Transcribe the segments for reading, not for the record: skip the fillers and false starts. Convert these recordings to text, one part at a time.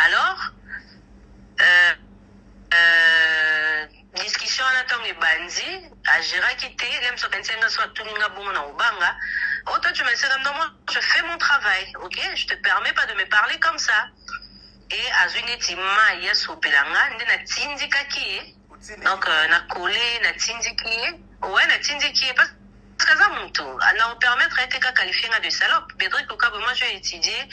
Alors euh, euh, discussion wana ntango ebandi, agéraki te. Lem so akanisi nga so atuni nga bongo na kobanga. Oh, toi tu me sais comme non, moi je fais mon travail, ok, je te permets pas de me parler comme ça. Et azwi neti mai asopela nga nde natindikaki ye. Donc nakole natindiki ye, ouais, natindiki ye parce que aza moto na opermettre ete ka qualifier nga de salope. Bedrik Okabo, moi j'ai étudié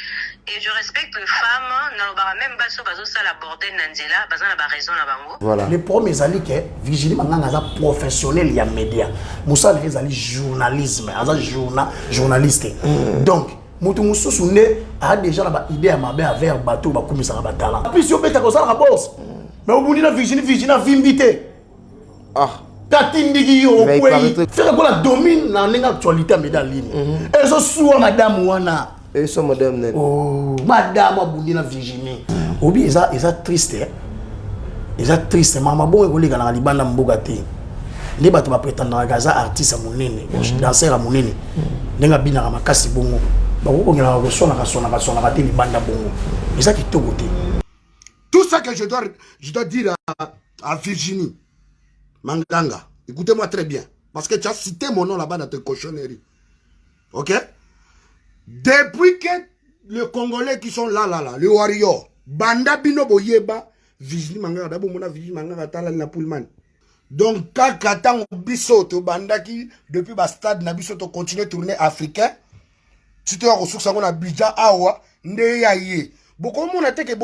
et je respecte les femmes. Nalobaka même basi oyo bazosala bordel na nzela, baza na baraison na bango. Voilà. Le problème ezali ke Virginie Manganga aza professionnel ya média, mosala na ye ezali journalisme, aza journaliste. Donc moto mosusu nde aa déjà na baidée ya mabe envers bato oyo bakumisaka batalent. Plus yo obetaka, osalaka bourse, mais obundi na Virginie, Virginie avimbi te. Ah. Katindiki yo. Mais il okwei. paraîtrait- Ferre Gola domine na ndenge actualité ya média en ligne, ezosuwa madame wana. Et so madame nene. Oh, madame abundi na Virginie obi, eza triste, eh? Eza triste. Mama bongo ekolekanaka libanda mboka te nde bato baprétendaka aza artiste ya monene, danser ya monene, ndenge abinaka makasi bongo, bakokongelaka koswanaka swanaka swanaka te libanda bongo, eza kitoko te. Tout ça que je dois dire à Virginie Manganga, écoutez-moi très bien, parce que tu as cité mon nom là-bas dans tes cochonneries. Ok? Depuis que les Congolais qui sont là, là, là, les warriors, banda bino boyeba, Virginie Manganga, d'abord mona Virginie Manganga tala na Pullman. Donc, kaka tango biso to bandaki depuis ba stade na biso to continuer tourner africain, ti toya kosukisa yango na Abidjan awa nde ya ye bokomona te ke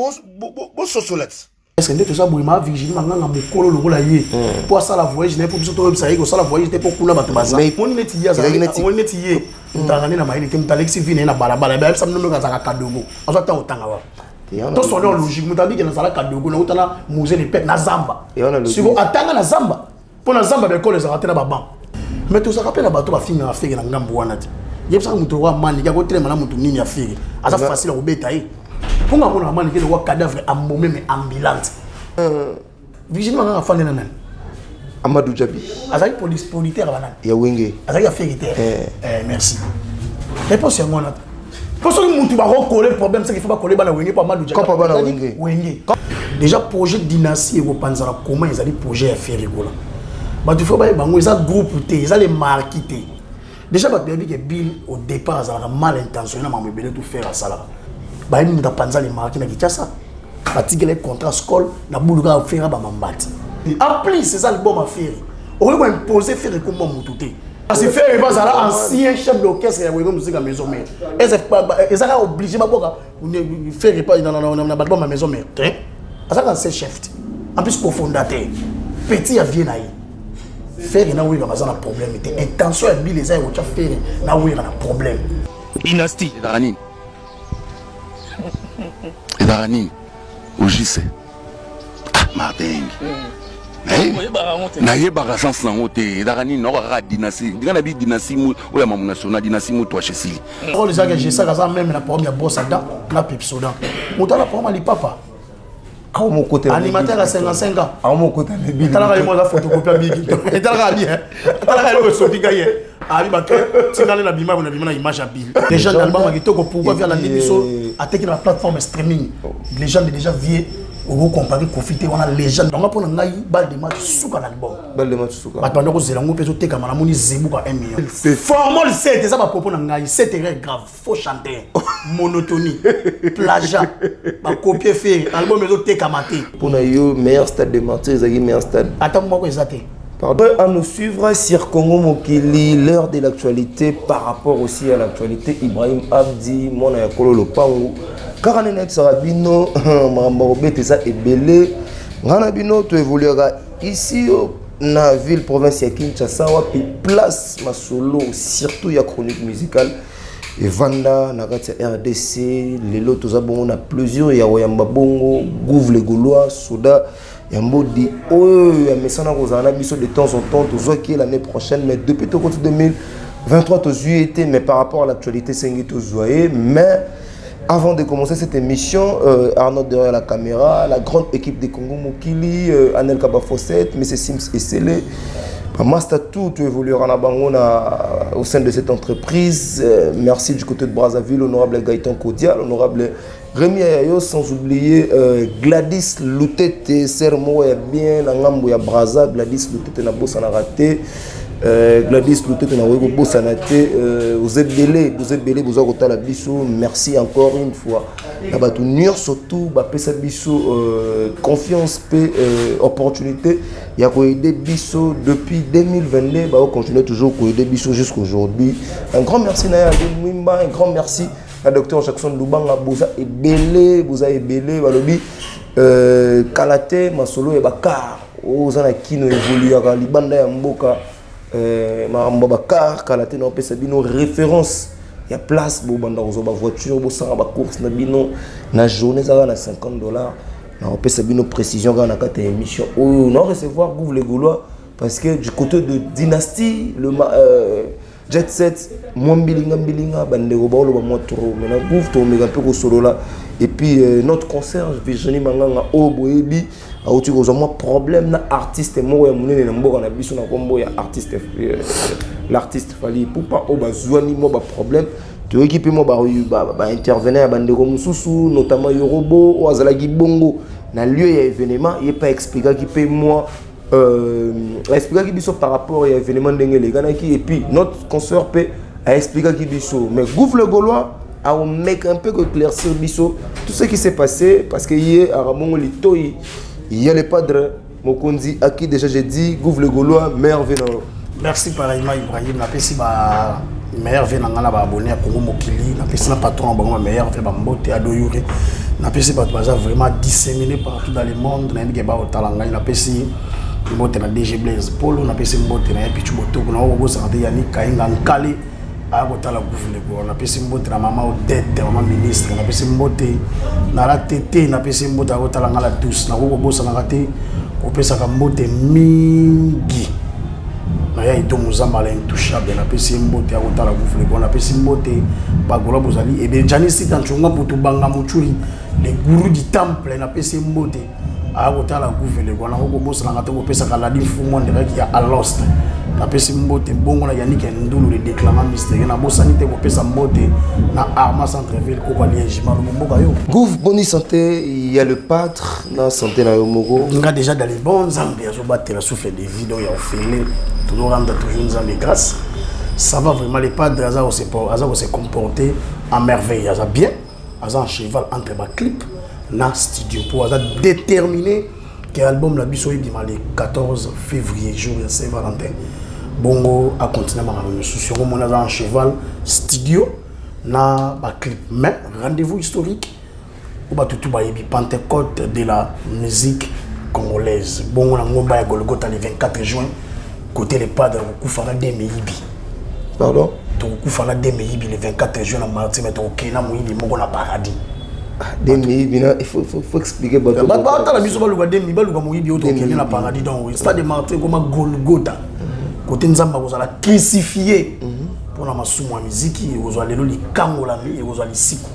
bososola ti. Est-ce nde toza boye? Ma Virginie Manganga mokolo lokola ye mpo asala voyage na ye, mpo biso toyebisa ye kosala voyage te mpo kuna bato baza. Mais- Moni neti ye Ezalaki neti- omoni neti ye moto azalaka nde na mayele te. Moto alekisi vie na ye na balabala, bayebisa mnono azalaka kadogo, azwa ntango otanga wa. Tosone en logique, moto abiki nazala kadogo, nauta na musée de peuple na zamba. Et on a logique. Siko atanga na zamba, mpo na zamba baekole ezalaka te na baban. Mais tozalaka mpe na bato bafingaka Ferre na ngambo wana te. Yebisaka moto wa Manike akotelema na moto nini ya Ferre aza facile ya kobeta ye, mponga amonaka Manike lokwa cadavre embaumé mais ambulante. Virginie Manganga afandi na nani? Amadou Djabi. Azalaki police politaire ya banani? Ya Wenge. Azalaki ya Ferre te. Eh. Eh, merci. Réponse yango wana te, mpo soki mutu bakokole problème, seki fo bakole bana Wenge mpo Amadou Kopa bana Wenge. Wenge déjà projet dynastie ekopanzana. Koma ezali projet ya Ferre Gola, bato fo bayeba yango, eza groupe te, eza le marquis te. Déjà bato bayebi ke Bill au départ azalaka mal intentionné na mambo ebele. Tu Ferre asalaka, bayebi moto apanza le marquis na Kinshasa, batikela ye contrat scole na bulu kaka Ferre bamambati. En plus eza album ya Ferre, okoki koimpose Ferre komba motu te, parce que Ferre bazala ancien chef d'orchestre ya Wenge Musica Maison Mère, eza kaka obligé baboka Ferre na balbum ya Maison Mère te. Azalaka ancien chef te, en plus cofondateur, petit ya vie na ye. Ferre na Wera baza na problème te. Intention ya Bill eza ya kotya Ferre na Wera na problème. Dynastie. Ezalaka nini? Ezalaka nini ojise? Ah, Martin, nayebaka sens nango te. Ezalaka nini? Naoka kaka dynastie, ndinga na bi dynastie oyo ya mamu national, dynastie moto ashesili. Role ezalaka Jesaka aza même na problème ya brosse à dents na Pepsodent, moto ala problème ya lipapa. Animateur à 55 ans. Etalaka ye mo aza photocopie ya bigi, etalaka bien, etalaka eloko esoki ngai ye abi bake tingale na bima na bima na image ya Bill. Légende, album ya kitoko. Pourquoi via alandi biso, ateki na plateforme streaming. Légende déjà, vie okocompare Kofi te wana légende. Donc mpo na ngai, balle de match suka na album. Balle de match suka. Bato banda kozela yango mpe ezotekama. Namoni zebuka 1 million formol 7, eza bapropos na ngai. 7 erreur grave, faux chanteur, monotonie, plagiat, bakopie Ferre, album ezotekama te. Mpona yo, meilleur stade de martyr ezalaki meilleur stade? Ata moko eza te. Pardon. À nous suivre sur Congo Mokili, l'heure de l'actualité par rapport aussi à l'actualité Ibrahim Abdi, mwana ya kolo lopango. Kaka nene yebisaka bino, makambo kobeta eza ebele. Ngai na bino toévoluaka ici na ville province ya Kinshasa, wapi place masolo surtout ya chronique musicale evanda na kati ya RDC. Lelo toza bongo na plaisir ya koyamba bongo Gouve le Gaulois, soda ya mbodi oyo ya mesana kozala na biso de temps en temps. Tozwaki l'année prochaine, mais depuis tokoti 2023 tozwi ye te, mais par rapport à l'actualité esengi tozwa ye. Mais avant de commencer cette émission, Arnaud derrière la caméra, la grande équipe de Congo Mokili, Anel Kabafosset, M. Sims Esele, Master tout évoluera na bango au sein de cette entreprise. Merci du côté de Brazzaville, honorable Gaëtan Kodia, l'honorable Rémi Ayayo, sans oublier Gladys Lutete, sœur moko ya bien na ngambo ya Braza. Gladys Lutete na bosanaka te. Gladys Lutete na koki kobosana te. Oza ebele, boza ebele, boza kotala biso. Merci encore une fois na bato nyonso tu bapesa biso confiance mpe opportunité ya koaider biso depuis 2022, baocontinue toujours koaider biso jusqu'aujourd'hui. Un grand merci na ye Ade Mwimba, un grand merci na docteur Jackson Lubanga. Boza ebele, boza ebele. Balobi kala te masolo ya bacar oyo oza na kino evoluaka libanda ya mboka, makambo ya bacar kala te naopesa bino référence ya place bobanda kozwa bavoiture, bosanga bacourse na bino na journée ezaka na 50 $. Naopesa bino précision kaka na kati ya émission oyo. Na recevoir Gouve le Gaulois parce que du côté de Dynastie, le Jet Set, mwa mbilinga mbilinga, bandeko baoloba mwa trop. Maintenant Gouve, tomeka mpe kosolola. Et puis notre concert, Virginie Manganga oyo boyebi, auti kozwa mwa problème na artiste moko ya monene na mboka na biso na nkombo ya artiste, l'artiste Fally Ipupa, oyo bazwani mwa baproblème. Toyoki mpe mwa baintervenant ya bandeko mosusu, notamment Yorobo oyo azalaki bongo na lieu ya événement. Ye mpe aexplikaki mpe mwa aexplikaki biso par rapport ya événement ndenge elekanaki. Et puis notre concert mpe aexplikaki biso. Mais Gouve le Gaulois aomeka un peu éclaircir biso tout ce qui s'est passé, parce que ye akabongo litoi ya le padre mokonzi aki. Déjà j'ai dit, Gouve le Gaulois, merveille na yo. Merci pareillement, Ibrahim. Napesi ba meilleurs vœux na ngai na baabonné ya Congo Mokili. Napesi na patron ya bango bameilleurs vœux, bambote ado yure. Napesi bato baza vraiment disséminé partout dans le monde, nayebi ke baotala ngai. Napesi mbote na DG Blaise Polo, napesi mbote na ye Pichu Botoko, na okobosaka te Yani Kainga Nkale aya kotala gouvernement. Napesi mbote na mama Odete, mama ministre. Napesi mbote na la tete, napesi mbote aya kotala ngai la douce. Nakoki kobosanaka te kopesaka mbote mingi na ya Edo Mozamba la intouchable. Napesi ye mbote ya kotala gouvernement. Napesi mbote bagola bozali ebe Jani Sita Nconga Putu Banga Muchuri, le gourou du temple. Napesi ye mbote aya kotala gouvernement. Nakoki kobosanaka te kopesaka Ladi Mfumu Ndereki ya Alost. Napesi mbote bongo na Yannick Ndulu, le déclamant mystérieux. Nabosani te kopesa mbote na Arma Centreville, koko Liège Malobo, mboka yo. Gouve, boni santé ya le padre na santé na yo moko? Nga déjà dans les bons. Nzambe azobatela souffle de vie, donc ya ofele, tozorendre toujours Nzambe grâce. Ça va vraiment, le padre aza kose comporter en merveille, aza bien, aza en cheval entre baclip na studio, mpo aza déterminé ke album na biso ebima le 14 février, jour ya Saint Valentin. Bongo akontinue makambo mosusu yango moni, aza en cheval, studio na baclip. Mais rendez-vous historique oyo bato tu bayebi, Pentecôte de la musique congolaise, bongo na ngomba ya Golgota le 24 juin, côté le padre kokufaka de meyibi. Pardon? Tokokufa na de meyibi le 24 juin na martyr, mais tokokende na moyibi moko na paradis. De miyibi na, il faut expliquer bato. Bato batala biso, baluka demi, baluka moyibi oyo tokende na paradis. Donc stade martyr ekoma Golgota, kote Nzambe akozala crucifié mpona masumu ya miziki. Ekozwa lelo likangolami, ekozwa lisiko.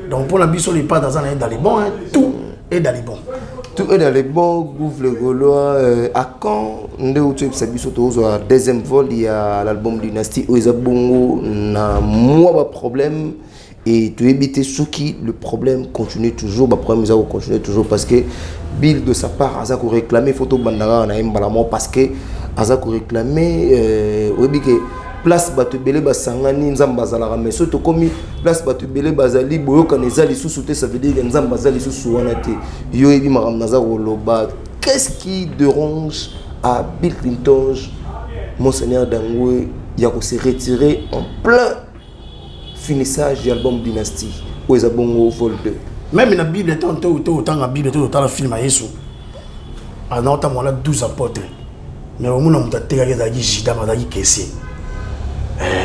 Donc mpona biso, le padre aza na ye dans les bons, hein, tout est dans les bons. Tout est dans les bons. Gouve le Gaulois, à quand nde outi oyebisa biso tozwa deuxième vol ya l'album Dynastie oyo eza bongo na mwa baproblème? Et toyebi te soki le problème continue toujours, baproblème eza kocontinue toujours, parce que Bill de sa part aza koréclame. Faut tobanda kaka na ye mbala moko, parce que aza koréclame. Oyebi ke place bato ebele basangani, Nzambe azalaka. Mais soki tokomi place bato ebele bazali, boyokana eza lisusu te, ça veut dire que Nzambe aza lisusu wana te. Yo oyebi makambo naza koloba. Qu'est-ce qui dérange à Bill Clinton, Monseigneur Dangwe, ya kose retirer en plein finissage ya album Dynastie oyo eza bongo vol 2? Même na Bible, to otanga Bible, to otala film ya Yesu, ana otambola na 12 apôtres, mais omona moto atekaki ezalaki Judas, azalaki caissier.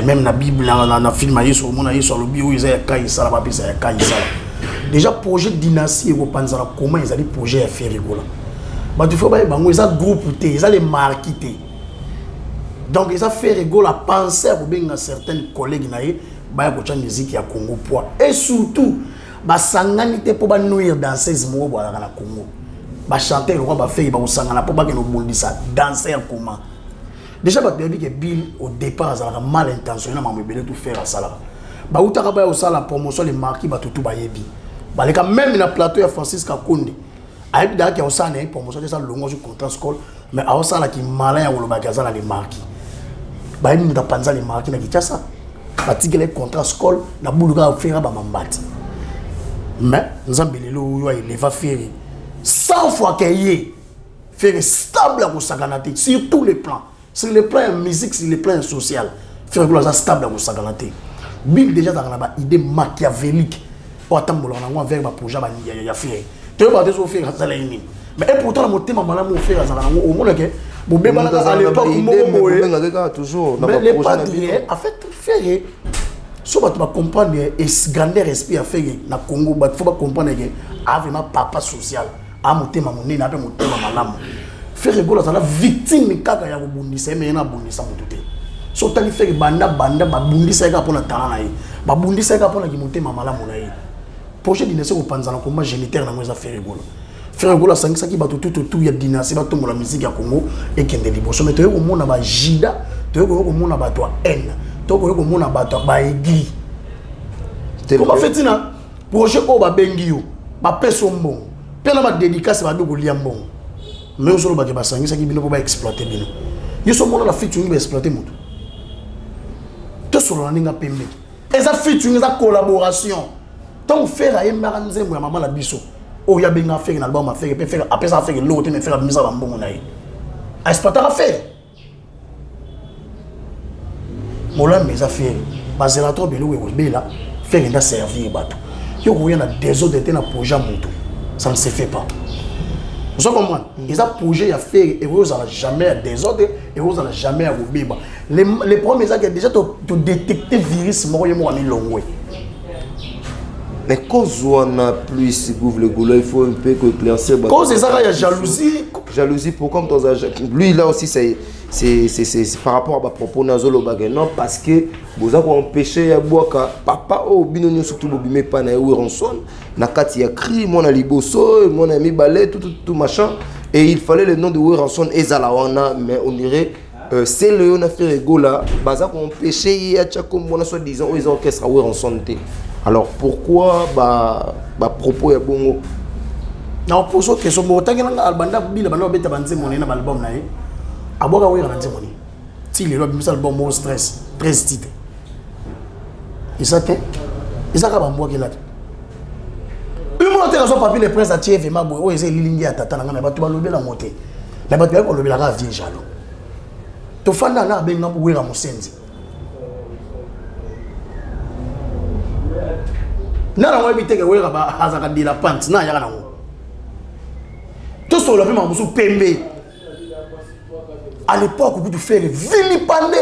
Même na Bible, na film ya Yesu, omona Yesu alobi oyo eza ya Kaisala, bapesa ya Kaisala. Déjà projet Dynastie ekopanzana koma ezali projet ya Ferre Gola. Bato faut bayeba bango, eza groupe te, eza le marquis te. Donc eza Ferre Gola pense ya kobenga certaines collègues na ye baya kotya musique ya Congo poids. Et surtout basangani te mpo banuire danseuse moko boalaka na Congo. Bachanteur lokwa bafei bakosangana mpo bakende kobundisa danser comment? Déjà bato bayebi ke Bill au départ azalaka mal intentionné na makambo ebele. Tu Ferre asalaka, bautaka baya kosala promotion le marquis, bato tu bayebi. Baleka même na plateau ya Francis Kakonde. Ayebi daka ya osala na ye promotion te, eza longo azwi contrat Skol, mais aosalaki malin ya kolobaki aza na le marquis. Bayebi moto apanza le marquis na Kinshasa. Batikela ye contrat Skol na bulu kaka Ferre bamambati. Mais Nzambe lelo oyo aeleva Ferre 100 fois ke ye Ferre stable ya kosakana te sur tous les plans. Sur le plan ya musique, sur le plan social, Ferre Gola aza stable ya kosakana te. Bill déjà azalaka na ba idée machiavélique oyo atambolaka nango envers ba projet ya Ferre. Toyebaka te soki Ferre azala ye nini. Mais et pourtant na motema malamu oyo Ferre azalaka nango, omona ke bobebanaka à l'époque moko boye. Mais les padres, en fait, Ferre so bato bacomprendre grandeur esprit ya Ferre na Congo, bato faut bacomprendre ke a vraiment papa social. A motema monene ape motema malamu. Ferre Gola azala victime kaka ya kobundisa ye, me ye na abundisa motu te. So otali Ferre banda banda babundisa ye kaka mpona talent na ye, babundisa ye kaka mpona kimotema malamu na ye. Projet dynastie kopanzana koma géniteur nango eza Ferre Gola. Ferre Gola asangisaki bato tutu tu ya dynastie batombola musique ya Congo ekende liboso. Mais toye komona ba Judas, toye koye komona bato ya haine, toye koye komona bato ya baegri. Koma fetina projet oyo babengi yo, bapesi yo mbongo mpe na badédicace babi kolia mbongo, mais ozolobake basangisaki bino mpo baexploite bino. Yo so omona na featuring baexploite moto, tosolola ndenge pembe. Eza featuring, eza collaboration. Ntango Ferre ayembaka nzembo ya mama na biso oyo abenga Ferre na album ya Ferre, mpe Ferre apesaka Ferre eloko te, mais Ferre abimisaka bambongo na ye, aexploitaka Ferre. Molambi eza Ferre, bazela to biloko ekobela Ferre nda servir bato. Yo koya na désordre te na projet ya moto, ça ne se fait pas. Ozo comprendre? Eza projet ya Ferre, ekozala jamais ya désordre, ekozala jamais ya kobeba. Le problème eza ke déjà to détecte virus moko, ye moko amilongwe. Mais cause wana plus Gouv le Gaulois, il faut un peu éclaircir. Cause ezaka ya jalousie. Jalousie, pourquoi lui là aussi c'est c'est par rapport à ba propos nazolo ba non parce que boza ko empêcher ya bwaka papa o bino nyo surtout bobime pa na Werrason na kati ya cri mwana liboso mwana mibale tout tout tout machin et il fallait le nom de Werrason ezala wana mais on dirait c'est le on a fait Gola baza ko empêcher ya tchako mwana soit disant oyo eza orchestre Werrason te. Alors pourquoi ba ba propos ya bongo? Na oposo question moko otangi nanga albanda bila banda babeta banzembo na ye na baalbum na ye, abwaka Wera na nzembo nini ti lelo abimisa album moko stress 13 titre eza te, eza kaka bambwakela te. Umona te azwa papi le prince atie vraiment boye oyo eza elilingi ya tata na ngai, me bato balobela yango te, me bato bayaki kolobela kaka vie jaloux. Tofanda na abenga Wera mosenzi na nango yebi teke Wera azalaka de la pente na ayaka nango tosolola mpe makambo mosusu pembe. À l'époque kutu Ferre vilipande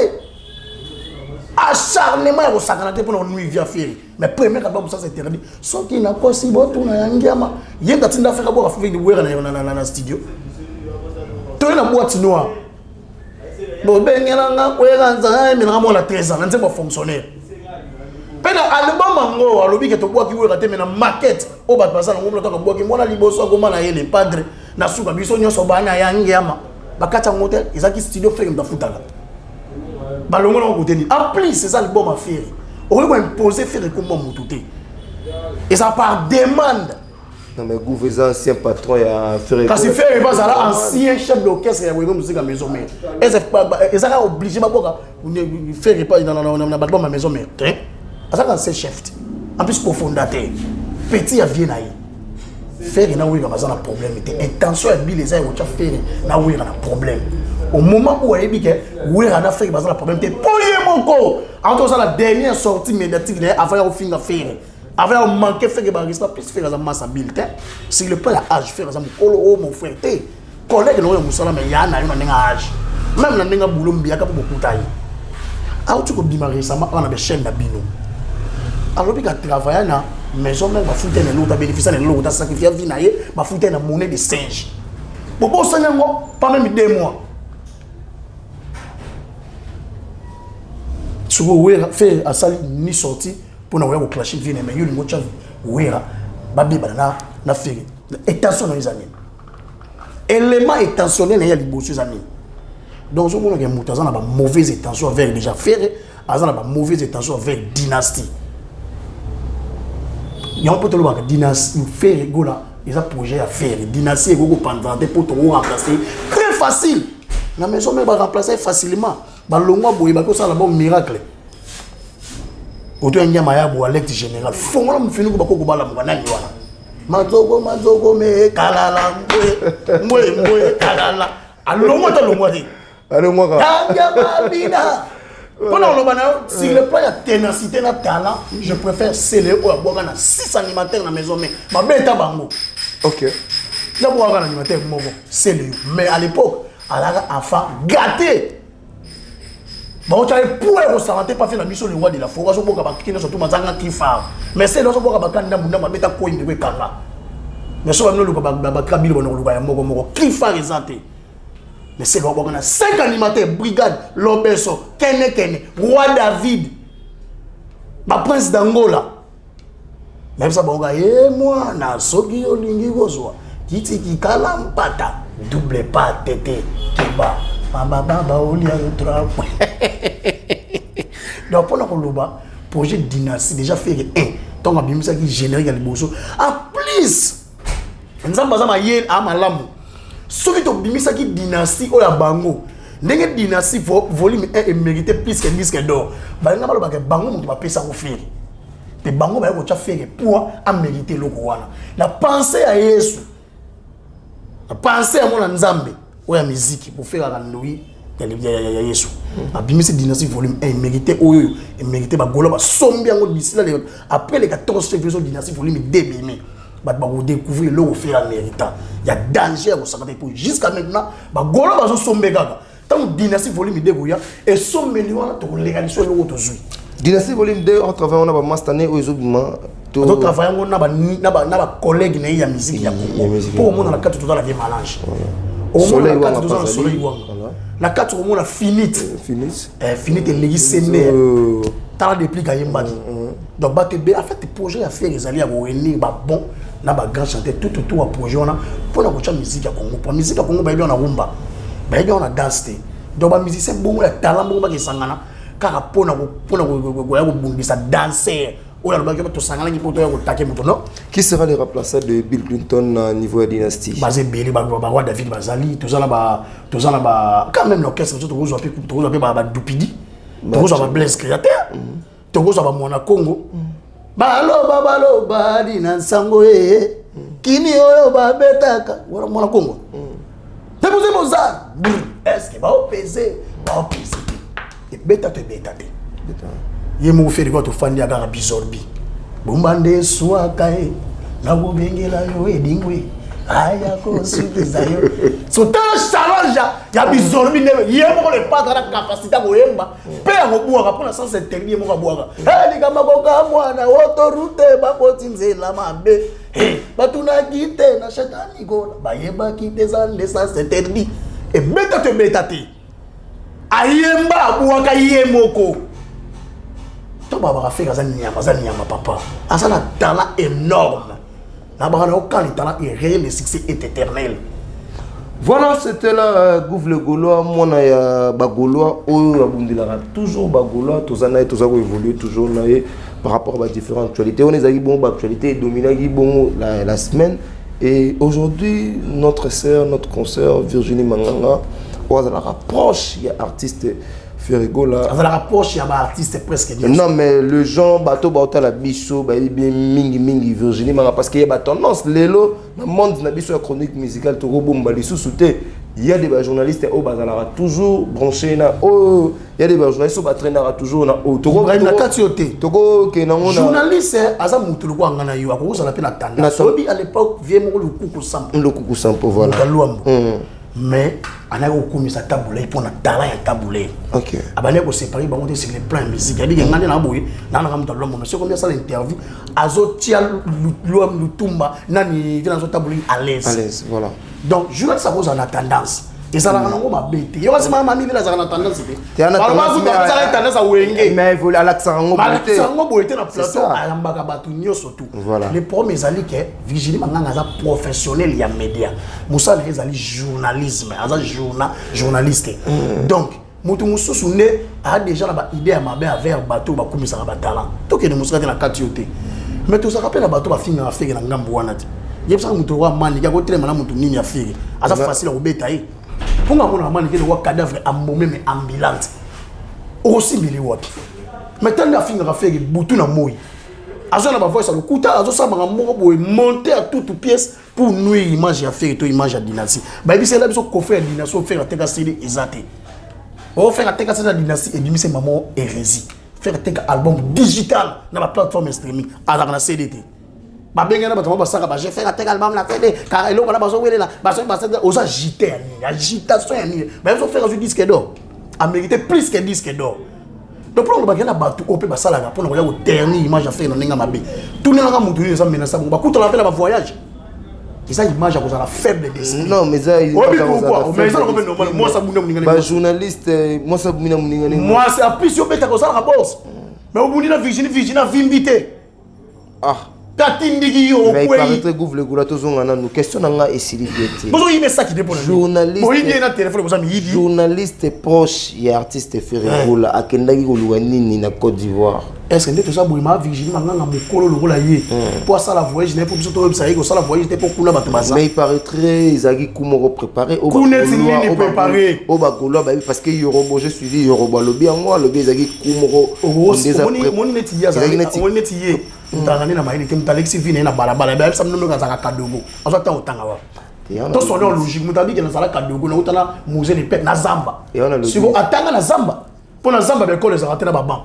acharnement ya kosakana te mpona konui via Ferre, mais premier album ça c'est interdit. Soki nakosi botuna ya ngiama ye nda tinda Ferre aboka Ferre Wera na studio toye na boîte noire bobengelanga Wera nzambe nanga mwana 13 ans na nzembo ya fonctionnaire mpe na album yango alobi ke tobwaki Wera te, me na maquette oyo bato baza nango mona abwaki mwana liboso akoma na ye le padre na suka biso nyonso bana ya ngiama bakati yango te. Ezalaki studio Ferre moto afutaka balongo nango kote nini. En plus eza album ya Ferre, okoki koimpose Ferre komba motu te, eza par demande. Non mais Gouv eza ancien patron ya Ferre. Kasi Ferre bazala ancien chef d'orchestre ya Wenge Musica Maison Mère, eza kaka obligé baboka Ferre pa na bato ba Maison Mère te, azalaka ancien chef te, en plus cofondateur petit ya vie na ye. Ferre na Wera baza na problème te. Intention ya bile eza ya kotya Ferre na Wera na problème au moment où ayebi ke Wera na Ferre baza na problème te, mpo ye moko auti osala dernière sortie médiatique na ye avant ya kofinga Ferre, avant ya komanke Ferre barespect. Plus Ferre aza masa bile te sur le plan ya âge, Ferre aza mokolo oyo mon frère te, collègue na oyo ya mosala, me ya na yo na ndenge ya âge, même na ndenge ya bulo mbiyaka mpo bokuta ye auti kobima récemment awa na bachaîne na bino, alobi ka travailla na maison mère, bafuta na eloko ta bénéfice na eloko ta sacrifie vie na ye, bafuta na monnaie de singe. Bobosani yango pas même 2 mois. Sikoyo Wera Ferre asali ni sorti mpona koya koclashe vie na ye, mais yo olingo tya Wera babebana na Ferre. Intention na yo eza nini? Élément intentionnel na ye ya liboso eza nini? Donc ozomonaka moto aza na bamauvaise intention envers déjà Ferre, aza na bamauvaise intention envers dynastie. Yango mpo tolobaka dynastie Ferre Gola eza projet ya Ferre. Dynastie ekoki kopanzana te mpo tokoremplace très facile na maison mère, baremplace facilement. Balongwa boye, bakosala bo miracle oto ya nyama ya bo alerte général, fongola mofinuku, bakoko balamuka. Nani wana? Mazoko mazoko me kalala mbwe mbwe mbwe kalala. Alongwa te, alongwa te. Alongwaka. Tanga mpona koloba na yo, sur le plan ya ténacité na talent, je préfère Sele oyo abwaka na 6 animateur na maison mère, babeta bango. Yabwaka na animateur moko, Sele yo. Mais à l'époque azalaka enfant gâté, baotya ye po ya kosanga te. Pafe na biso, le roi de la forêt, azoboka bakiki nyonso to mazanga kifar, mais Sele azoboka baka ndambu ndambu, abeta koi ndeko ekanga. Mais so bamino oluka bakabilo, bana koluka ya moko moko, kifar eza te. Mais Sele wabwaka na 5 animateurs, brigade lobeso, kene kene, roi David, baprince d'Angola. Nayebisa bango ka ye mwana, soki olingi kozwa kiti kikala mpata, double pas tete keba bababa olia yo trois points. Donc mpona koloba projet dynastie, déjà Ferre 1, ntango abimisaki générique ya liboso, en plus Nzambe aza mayele, a malamu. Soki tobimisaki dynastie oyo ya bango, ndenge dynastie volume 1 emérité plus que disque d'or, balinga balobaka bango moto bapesako Ferre mpe bango baye kotya Ferre poids, amérité eloko wana. Na pensée ya Yesu, na pensée ya mwana Nzambe oyo ya miziki, boferaka ndoi ya Yesu, abimisi dynastie volume 1, emérité oyo emérité. Bagola basombi yango d'ici là, après le 14 février, so dynastie volume 2 ebimi, bato bakodécouvrir eloko Ferre amérita ya danger ya kosaka te. Po jusqu'à maintenant bagola bazosombe kaka. Ntango dynastie volume 2 koya, esombeli wana, tokoleka liso eloko tozwi. Dynastie volume 2, on travaille, on a bamastane oyo ezobima. Totravaille yango na bacollègue na ye ya musique ya Congo, mpo omona na kati toza na vie mélange. Omona na kati toza na Soleil Wanga, na kati okomona Finite. Finite eleki sende, tala déplique ayembaki. Donc bato ebele, en fait projet ya Ferre ezali ya koréunir babon na bagrand chanteur tout autour ya projet wana, mpona kotya musique ya Congo. Po musique ya Congo, bayebi wana rumba, bayebi wana danse te. Donc bamusicien bongo ya talent bongo bakesangana kaka mpona koya kobundisa danser oyo alobaki tosanganaki mpo toya kotake moto, non. Qui sera le remplaçant de Bill Clinton na niveau ya dynastie? Baza ebele. Baroi David bazali, toza na ba toza na ba quand même l'orchestre biso, tokozwa mpe badupidi, tokozwa bablaise créateur, tokozwa bamwana Congo. Baloba baloba na nsango e kini oyo babetaka wana mwana Congo te, boze boza est-ce baopese baopese te, ebeta to ebeta te. Ye moko Ferre kwa tofandi ya kaka bizorbi bomba nde swaka ye, nakobengela yo edingwe aya kosukisa yo. So tala challenge ya bizorbi nde ye moko le padre na capacité ya koyemba mpe ya kobwaka mpona sens interdit. Ye moko abwaka likambo koka mwana autoroute, bakoti nzela mabe, batunaki te na shetani kola, bayebaki te eza nde sens interdit. Ebeta to ebeta te, ayemba, abwaka ye moko. To babaka Ferre aza nyama, aza nyama papa, aza na talent énorme. Na baka na quand le talent est réel, le succès est éternel. Voilà, c'était là Gouv le Gaulois, mwana ya bagaulois oyo abundelaka toujours bagaulois. Toza na ye, toza koévoluer toujours na ye par rapport à différentes actualités. On ezalaki bongo baactualité edominaki bongo la semaine. Et aujourd'hui, notre sœur, notre consoeur Virginie Manganga, oyo azalaka proche ya artiste Ferre Gola. Azalaka proche ya baartiste presque. Non, mais le genre bato baotala biso bayebi bien mingi mingi Virginie Manga, parce que ya batendance lelo na monde na biso ya chronique musicale, tokobomba lisusu te, ya des bajournaliste oyo bazalaka toujours branché na oyo, ya des bajournaliste oyo batraînaka toujours na oyo. Na kati yo te. Tokokende yango. Journaliste aza motu lokola nga na yo, akokozala mpe na tendance. Oyebi, à l'époque, vie moko Lukuku Sampo. Lukuku Sampo, voilà. Luambo, mais anaki kokumisa Tabu Ley mpo na talent ya Tabu Ley. Abandaki koséparer bango te sur le plan ya musique. Yabike nga nde na boye nanaka moto alombo, mais soki asala interview, azotia Lutumba nani vie nazo Tabu Ley à l'aise. À l'aise, voilà. Donc journaliste akozala na tendance, ezalaka nango mabe te. Yo kasi mama mimi azalaka na tendance te, azalaka tendance awenge. Mais alakisaka yango. Alakisaka yango boye te na plateau, ayambaka bato nyonso tout. Le problème ezali ke Virginie Manganga aza professionnel ya média, mosala na ye ezali journalisme, aza journaliste. Donc moto mosusu nde aa déjà na baidée ya mabe envers bato oyo bakumisaka batalent. Tokende mosika te na kati yo te. Mais tozalaka mpe na bato bafingaka Ferre na ngambo wana te. Yebisaka moto oyo Manike akotelema na moto nini ya Ferre, aza facile akobeta ye. Mponga amonaka Manike lokwa cadavre embaumé mais ambulante, okosimbeli wapi? Mais ntango afingaka Ferre butu na moi, azwa na bavoice ya lokuta, azosala makambo moko boye monté à toute pièce pour nuire image ya Ferre to image ya Dynastie. Bayebisela biso coffret ya Dynastie oyo Ferre ateka CD eza te. Oyo Ferre ateka CD ya Dynastie ebimisi mamo hérésie. Ferre ateka album digital na baplateforme streaming, azalaka na CD te. Babengana bato bango basaka baje Ferre ateka album na CD car eloko wana bazowelela. Oza agité ya nini? Agitation ya nini? Bayebiso Ferre azwi disque d'or, amérité plus que disque d'or. Donc mpona kolobaki na bato oyo mpe basalaka mpona koya koternir image ya Ferre na ndenge mabe, tunelaka motu nini eza menace bango, bakutana mpe na bavoyage, eza image ya kozala faible d'esprit. Non, mais eza Oyebi pourquoi? Mais eza nango mpe normal, mwasi abunda moninga. Bajournaliste, mwasi abunda moninga nini? Mwasi apisi, obetaka, osalaka bourse, mais obundi na Virginie, Virginie avimbi te. Ah. Katindiki yo. Mais il okwei. paraîtrait, Gouv Gola, tozonga nanu question na nga esili bien te. Bozoyiba esaki te mpona Journaliste. boyibi ye na telefone, boza miyibi. Journaliste proche ya artiste Ferre Gola akendaki koluka nini na Côte d'Ivoire? Est ce que nde toza boye, maa Virginie Manganga mokolo lokola ye mpo asala voyage na ye, mpo biso toyebisa ye kosala voyage te mpo kuna bato baza? Mais il paraîtrait ezalaki coup moko préparé. Coup neti nini préparé? Oyo bagaulois bayebi, parce que Yorobo, j'ai suivi Yorobo, alobi yango, alobi ezalaki coup moko nde eza Omoni neti ye ezalaki neti omoni neti ye moto azalaka nde na mayele te. Moto alekisi vie na ye na balabala, bayebisa bino ndenge azalaka kadogo, azwa ntango otanga wapi? Tosone logique, moto abiki nazala kadogo, nauta na musée de pete na zamba. Yango na logique. Siko atanga na zamba, mpo na zamba baekole ezalaka te na baban.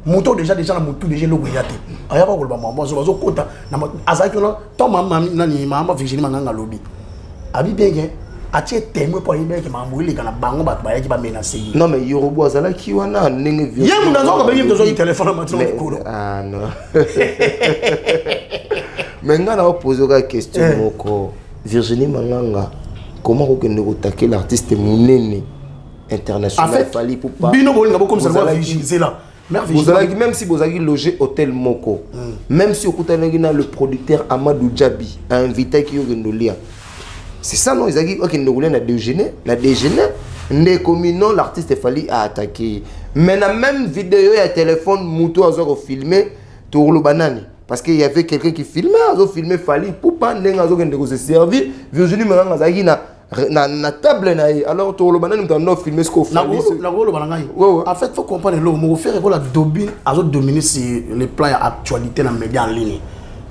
Moto oyo déjà na motu, déjà eloko eya te, ayaka koloba mambo azo bazokota azalaki wana ntango nani, mama Virginie Manganga alobi abi bien ke atie témoin mpo ayebaki makambo eleka na bango, bato bayaki bamenace ye. Non, mais Yorobo azalaki wana ndenge Ye moto azoka bengi, moto azwaki telefone matino Mais- likolo. Ah non, mais nga na opose oka question moko. Virginie Manganga, comment kokende kotake l'artiste monene En international fait, Fally Ipupa? bino bolinga bokomisa lokola Bozalaki- Virginie zela mère Virginie. Bozalaki, même si bozalaki logé hôtel moko, même si okutanaki na le producteur Amadou Djabi, ainvitaki yo okende olia, c'est ça non? Ezalaki okende kolia na déjeuner, na déjeuner nde ekomi non, l'artiste Fally aattaqué. Mais na même vidéo ya téléphone, moto azwa kofilme, tokoloba nani? Parce que y avait quelqu'un qui filmait, azofilme Fally Ipupa ndenge azokende kose servir. Virginie Manganga azalaki na table na ye. Alors tokoloba nani moto ando filme siko Fally? Nakoloba na ngai. Ouais. En fait, faut comprendre eloko moko: Ferre Gola domine, azodomine sur le plan ya actualité na média en ligne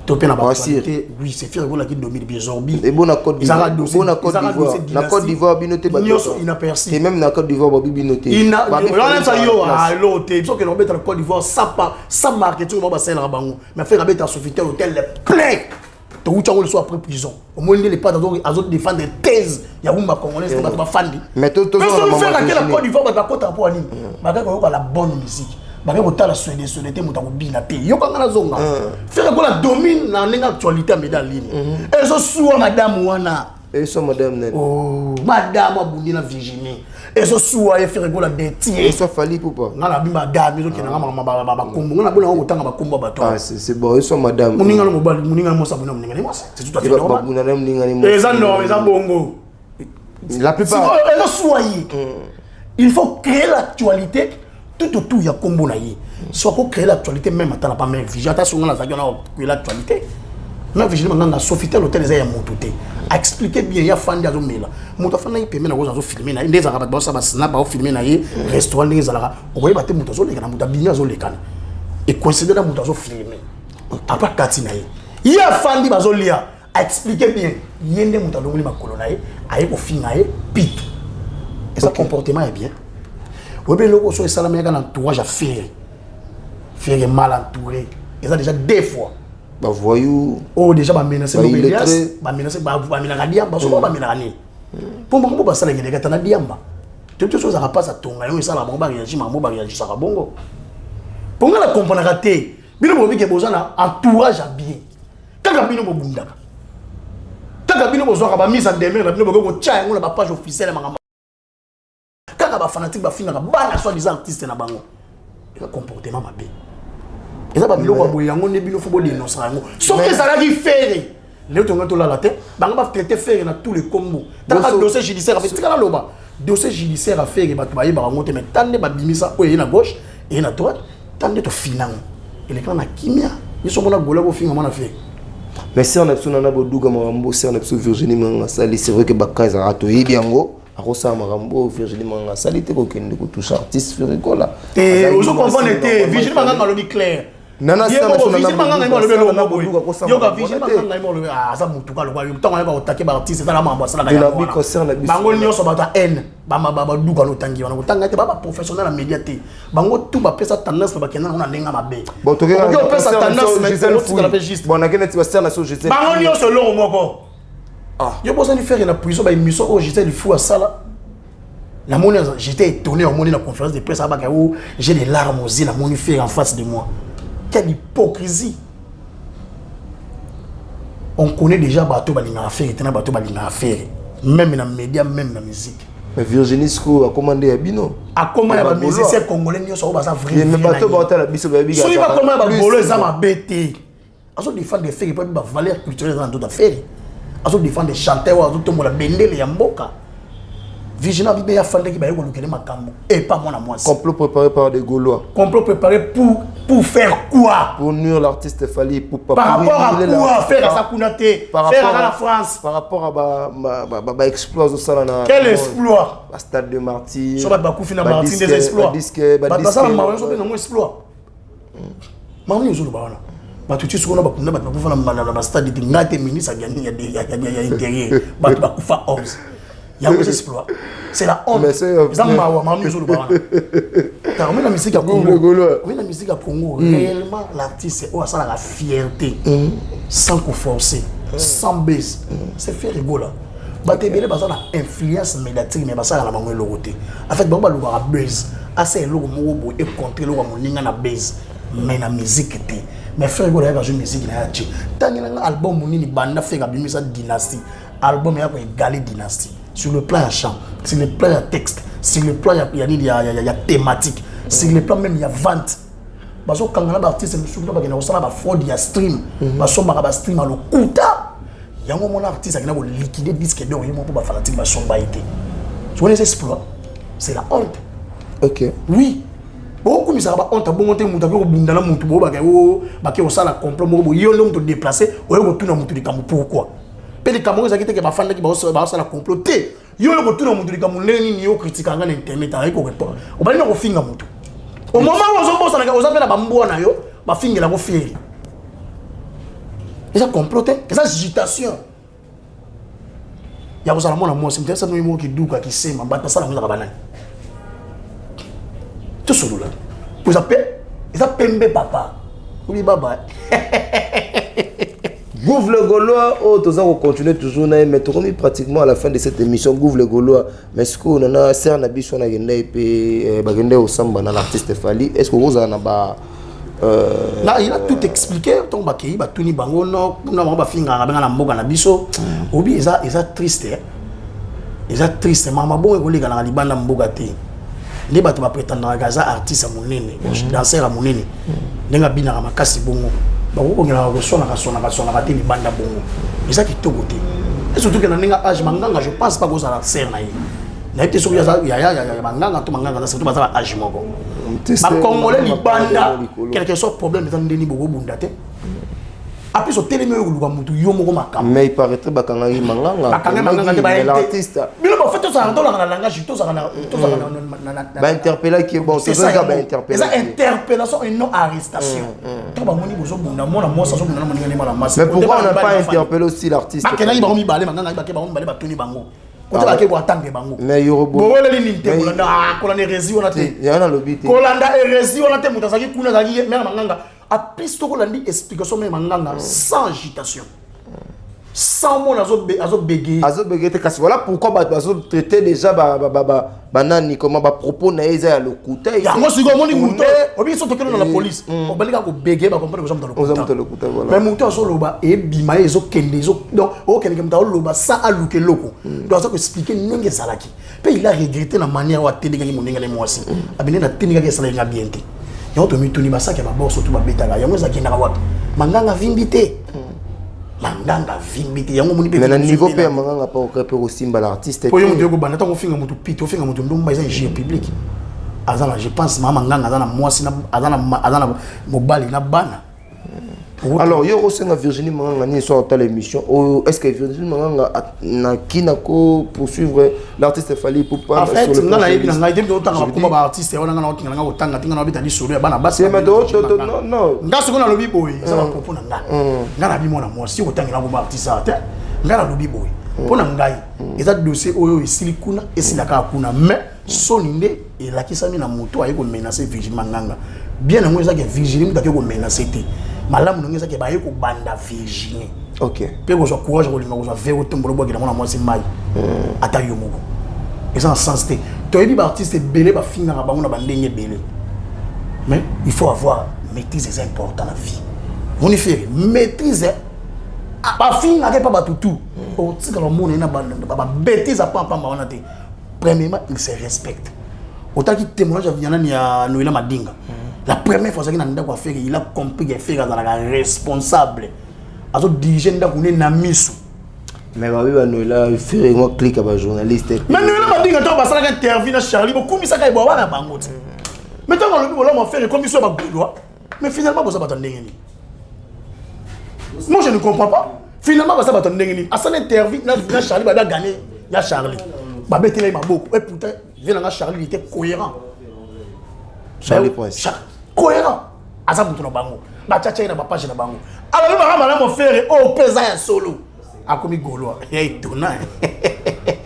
to mpe na baactualité. Oui, c'est Ferre Gola qui domine bizorbi. Ebo na Côte d'Ivoire, bo na Côte Ezalaka d'Ivoire, dossier na Côte d'Ivoire bino te bato- nyonso inaperçu. Te, même na Côte d'Ivoire babi bino te. Babi Wana Fally yo na place. Eloko te. Biso okende kobeta na Côte d'Ivoire sans marketing bao basalelaka bango, mais Ferre abeta Sofitel hôtel plein. Touti yango liso après prison, omoni nde lepate azodéfendre thèse ya rumba congolaise te, bato bafandi. Mais tozonga na mama Ferre ake na Virginie. Côte d'Ivoire, bato bakotaka mpo ya nini? Bakaki koyoka la bonne musique, bakaki kotala swede swede te, moto akobina te. Yokanga nazonga, Ferre Gola domine na ndenge actualité ya média ligne, ezosuwa madame wana. Eso madame nani? Oh, madame abundi na Virginie, ezosuwa ye. Ferre Gola detie. Eso Fally Ipupa. Nga na bimba dame ezokende nga makambo bakombo, nga na bonanga kotanga bakombo ya bato. Ah, c'est bon, eso madame. Moninga na mobali, moninga na mwasi abunda moninga na mwasi, c'est tout à fait normal. Babunda na moninga ni Eza normal, eza bongo. La plupart. Sikoyo ezosuwa ye. Il faut créer l'actualité tout autour ya kombo na ye. So ako créer l'actualité même ata na pa mère Virginie, ata songa nazalaki wana, créer l'actualité. Mère Virginie Manganga, Sofitel hôtel eza ya moto te. Aexplique bien, ya fandi azomela, moto afandaki pembeni na koza azofilme na ye. Nde ezalaka, bato baosala basnap, baofilme na ye restaurant ndenge ezalaka, okoyeba te moto azolekana, moto abimi azolekana, ecoïncide na moto azofilme apa kati na ye. Ye afandi, bazolia, aexplique bien, ye nde moto alongoli makolo na ye, aye kofinga ye pite. Eza comportement ya bien. Oyebi eloko so esalami yaka na entourage ya Ferre. Ferre mal entouré, eza déjà deux fois. Bavoyou. Oyo déjà bamenace. Baillettré. Bamenace, bamenaka diamba, soko bamenaka nini, mpo bango basalaka eleka ta na diamba te. Te so ozalaka mpasi atonga yango, esalaka bango baréagir, makambo baréagisaka bongo. Mpo nga na komprenaka te, bino bolobi ke boza na entourage ya bien, kaka bino bobundaka, kaka bino bozwaka bamise en demeure na bino, bokoki kotia yango na bapage officielle ya makambo. Kaka bafanatique bafingaka bana soi disant artiste na bango, eza comportement mabe. Eza babiloko ya boye yango nde bino fo bodénoncer yango. Soki ezalaki Ferre lelo, tonga tolala te. Bango batraite Ferre na tous les kombo. Talaka dossier judiciaire afe, tikala loba dossier judiciaire affaire, bato bayebaka yango te. Mais ta nde babimisa oyo eye na gauche, eye na droite, ta nde tofina yango elekana na kimia. Biso mona gola kofinga mwana Ferre. Mais sœur na biso Nana Boduga, makambo sœur na biso Virginie Manganga asali, c'est vrai que baka ezalaka, toyebi yango, akosala makambo oyo Virginie Manganga asali te, kokende kotouche artiste Ferre Gola. Te, ozo comprendre te. Virginie Manganga alobi clair. Nana Ye sœur na moko biso Nana Virginie Manganga ye moko alobi Boduga, eloko Nana moko boye. Boduga akosala Yoka makambo Virginie wana te. Manganga ye moko alobi, ah, aza mutuka lokola yo. Ntango ayaka kotake baartiste, eza na makambo asalaka De la yango bi wana. concert na biso. Bango nyonso bato ya haine, baduka na otangi wana kotanga te, ba baprofessionnel ya média te. Bango tu bapesa tendance, bakenda nango na ndenge ya mabe. Bon, tokei Okoki na kopesa concert na tendance, biso mais Gisèle otikala mpe Fouy. juste. Bon, nakende ti basœur na biso Gisèle Bango Fouy. nyonso eloko moko. Ah. Yo bosani Ferre na prison, baémission oyo Gisèle Fou asala, namoni, j'étais étonné. Omoni na conférence de presse abaka o j'ai des larmes aux yeux, namoni Ferre en face de moi. Quelle hypocrisie! On connaît déjà bato balingaka Ferre te na bato balingaka Ferre, même na média, même na musique. Mais Virginie sikoyo akoma nde ya bino. Akoma ya Ya bamusicien congolais nyonso oyo baza vrai mais vie na bato ye. baotala biso bayebi. Soki bakoma ya bagolo, eza mabe te. Azodéfendre Ferre mpo bavaleur culturelle eza na nzoto ya Ferre. Azodéfendre chanteur oyo azotombola bendele ya mboka. Virginie abibe afandaki, baye kolukele makambo epa mwana mwasi. Complot préparé par des Gaulois. Complot préparé pour faire quoi? Pour nuire l'artiste Fally Ipupa. Par pour rapport à humilier quoi? l'artiste. Ferre aza kuna te. Par Ferre rapport aza na France. Par rapport à ba exploit ozosala na Quel exploit? Ba stade de Martyr. So bato bakufi na Martyr des exploits? Badisque. Bato basala mawa nyonso mpe nango exploit. Mawa nini ozoloba wana? Bato ti sikoyo na bakunda, bato bakufa na bastade te. Ngai te, ministre ya intérieur, bato bakufa 11, yango eza exploit? C'est la honte. Mais c'est- Eza mawa, mawa nini ozoloba wana? Tala, omoni na musique ya Congo, Google Gaulois. omoni na musique ya Congo, réellement l'artiste oyo asalaka fierté sans koforcer, sans base, c'est Ferre Gola. Bato ebele baza na influence médiatique, mais basalaka na bango eloko te. En fait, bango balukaka base, asa eloko moko boye econtre eloko ya moninga na base, mais na musique te. Mais Ferre Gola ayaka azwi musique na ye atie. Ntangi nanga album nini banda Ferre abimisa Dynastie, album ya koégaler Dynastie sur le plan ya chant, sur le plan ya texte, sur le plan ya nini, ya thématique, sur le plan même ya vente. Bazokanga na baartiste mosusu kuna, bakenda kosala bafraude ya stream, basombaka bastream ya lokuta. Yango mona artiste akenda koliquider disque d'or ye moko mpo bafanatike basomba ye te. Wana eza exploit? C'est la honte. Oui, bokokumisaka bahonte bongo te. Moto ake kobunda na motu, bo bake o bake kosala complot moko boye. Yo nde moto déplace, oye kotuna motu likambo pourquoi. Mpe likambo oyo ezalaki teke bafandaki baosala complot te. Yo oyo kotuna motu likambo ndenge nini? Yo kritika nga na internet, ayaki korépondre, obali na kofinga motu au moment oyo ozobosanaka, oza mpe na bambwa na yo bafingelako Ferre. Eza complot te, eza agitation ya kozala mwana mwasi. Moto ayesa moi moko kiduka kisema, bato basala yango ezaka banani? Tosolola po eza pe eza pembe papa obi baba. Gouve le Gaulois, oh, toza continuer toujours na ye, mais tokomi pratiquement à la fin de cette émission, Gouve le Gaulois. Mais sikoyo nana sœur na biso nakende mpe bakende kosamba na l'artiste Fally, est ce que okozala na ba Là, il a tout expliqué. Ntango bakei, batuni bango no kuna, bango bafingaka, benga na mboka na biso. Obi eza triste, eh. Eza triste, mama. Bongo ekolekanaka libanda mboka te nde bato baprétendaka aza artiste ya monene, danser ya monene, ndenge abinaka makasi bongo, bakokongelaka koswanaka swanaka swanaka te libanda bongo. Eza kitoko te, et surtout ke na ndenge age Manganga, je pense pas kozala sœur na ye. Nayebi te soki aza ya Manganga to Manganga aza, surtout baza ba age moko. Bacongolais libanda, quelque soit problème eza ndeni, bokobunda te. Apesi otelemi oyo koluka motu yo moko makambo. Mais il paraîtrait bakangaki Manganga. Bakangaki Manganga te. Mais l'artiste Bino bafe tozalaka, tolaka na langage, tozalaka na bainterpellaki. Bon, tozalaka bainterpellation. Eza interpellation et non arrestation. Ntango bamoni bozobunda, mwana mwasi azobunda na moninga nde mwana mwasi. Mais pourquoi on n'a pas interpellé aussi l'artiste? Bakendaki bango mibale, Manganga bake bango mibale, batuni bango kote bake koatanga bango. Mais yorobo Boweleli nini te? Kolanda, kolanda hérésie wana te. Yango nalobi te. Kolanda hérésie wana te. Moto azalaki kuna azalaki mère Manganga. Apesi tokolandi explication mère Manganga sans agitation, sans mona azobégayer. Azobégayer te. Kasi voilà pourquoi bato bazotraiter déjà banani, comment, bapropos na ye eza ya lokuta. Yango sikoyo omoni moto obi so tokende na la police, obandi kaka kobégayer, bacomprendre koza moto lokuta. Mais moto azoloba, ebima ye, ezokende, donc okendeke. Moto azoloba sans aluka eloko, donc aza koexpliquer ndenge ezalaki. Mpe il a regretté na manière oyo atindikaki moninga ne mwasi abinde na tindikaki, esalaki nga bien te. Yango tomituni, basaki ya baborso to babetaka yango ezakendaka wapi? Manganga vimbi te, Manganga vimbi te. Yango omoni. Mais na niveau mpe ya Manganga mpe okoki mpe kosimba l'artiste. Po yo moto yokobanda ntango ofinga motu pite, ofinga motu ndumba, eza injure publique. Aza na, je pense, mama Manganga aza na mwasi, aza na mobali na bana. Alors yo osenga Virginie Manganga nini soki otala émission oyo? Est ce que Virginie Manganga naki na ko poursuivre l'artiste Fally Ipupa? En fait, nga nayebi na ngai te, otanga bakoma baartiste wana, nga na otinga nanga kotanga te, nga na obeta lisolo ya bana basi. Non. Nga soki nalobi boye, eza bapropos na nga. Nga nabi mwana mwasi otangela ngo baartiste awa te. Nga nalobi boye, mpo na ngai eza dossier oyo esili kuna, esila kaka kuna. Mais soni nde elakisami na moto aye komenacer Virginie Manganga. Bien yango ezaki Virginie moto ake komenacer te. Malamu nango ezaki baye kobanda Virginie mpe kozwa courage, kolinga kozwa vere, otombola, obwakela mwana mwasi mai, ata yo moko, eza na sens te. Toyebi baartiste ebele bafingaka bango na bandenge ebele, mais il faut avoir maîtrise, eza important na vie. Moni Ferre maîtrise, bafingaka epa bato tu, otikala omona ye na babêtise apampamba wana te. Premièrement, il se respecte. Otaki témoignage ya nani, ya Noela Madinga, la première fois azalaki na ndako ya Ferre, il a compris que Ferre azalaka responsable, azodirige ndako ne na miso. Mais babi banoela Ferre mwa clique ya bajournaliste. Mais Noela Madinga, ntango basalaka interview na Charlie, bokumisaka ye bwa na bango te. Mais ntango alobi bolamu affaire ekomi so ya bagaulois. Mais finalement boza bato ya ndenge nini? Moi, je ne comprends pas. Finalement baza bato ya ndenge nini? Asala interview na Charlie, babi agane ya Charlie, babetela ye maboko. Et pourtant vie nanga Charlie, il était cohérent. Charlie Prince. Cohérent, aza moto na bango, batiatia ye na bapage na bango, alobi baka malamu Ferre oyo mpe eza ya solo, akomi gaulois ya étonnant.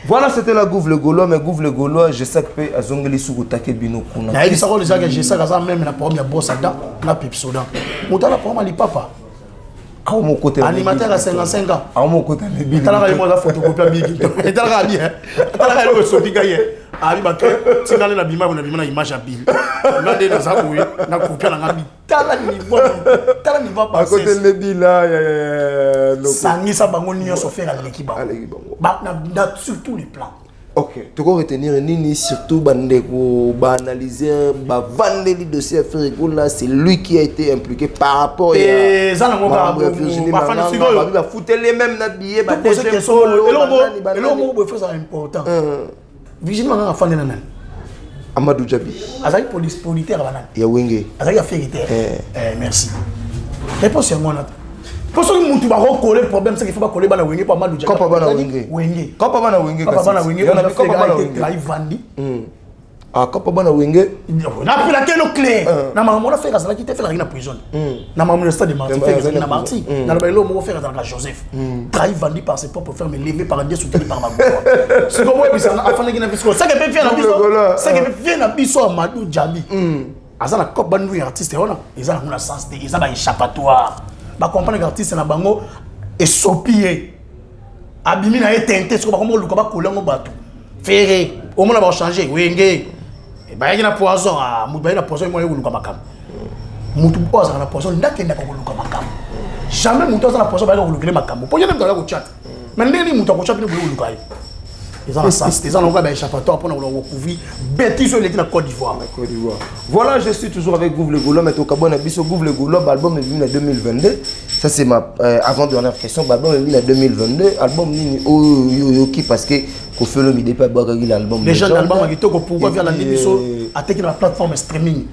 Voilà, c'était la Gouve le Gaulois, mais Gouve le Gaulois, je sais que azongeli suku take bino kuna. Nayebisaka oyo ezalaka, Jesaka aza même na problème ya brosse à dents na Pepsodent. Moto ala problème ya lipapa. Animateur ya 55 ans, etalaka ye mo aza photocopie ya bigi, etalaka bien, etalaka eloko esoki ngai ye abi bake tingale na bima na bima na image ya Bill nga nde naza boye na kopia na nga bi. Tala niveau, tala niveau. Akotelebila. Sangisa bango nyonso, Ferre aleki bango sur tous les plans. Ok, toko retenir nini? Surtout bandeko baanalyser, bavandeli dossier ya Ferre Gola, c'est lui qui a été impliqué par rapport eza nango. Bafuteli même na billet. Eloko moko boye faut ezala important. Virginie Manganga afandi na nani? Amadou Djabi. Azalaki police politaire banani? Ya Wenge. Azalaki affaire te. Merci, réponse yango wana. Mpo soki mutu bakokole problème, seki faut bakole bana Wenge, mpo Amadou Djabi Kopa bana Wenge. Wenge. Kopa bana Wenge. Kopa bana Wenge. Kopa bana Wenge. Trahi vandi. Ah, kopa bana Wenge. Napela te lo clair na makambo wana. Ferre azalaki te, Ferre azalaki na prison na makambo ya stade Martyr. Ferre azalaki na Martyr. Naloba eloko moko, Ferre azalaka Joseph, trahi, vendu par ses propres frères, mais levé par Dieu, soutenu par bagaulois. Sikoyo boyebisanga afandaki na biso, seke mpe vie na biso, seke mpe vie na biso Amadou Djabi aza na cop bandu ya artiste wana. Eza nango na sens te, eza baéchappatoire. Bacomprendre que artiste na bango esopi ye, abimi na ye tente. Soko bakomi koluka bakola yango bato Ferre, omona bachange Wenge, bayaki na poison. Moto bayaki na poison mo aye koluka makambo. Motu oyo azalaka na poison nde akendaka koluka makambo. Jamais moto aza na poison bayaka kolukele makambo, mpo ye nde moto aza kotya te. Mais ndenge nini moto akotya bino boye koluka ye? Eza na sens te, eza nango baéchappatoire mpona koluka kocouvrir bêtise oyo eleki na Côte d'Ivoire. Côte d'Ivoire. Voilà, je suis toujours avec Gouv le Gaulois, mais au na biso Gouv le Gaulois, l'album est venu en 2022. Ça, c'est ma avant-dernière question. L'album est venu en 2022. Album nini oyo yoki, parce que Koffi Olomide pe abwakaki l'album. Légende, album ya kitoko. Pourquoi via landi biso ateki na plateforme streaming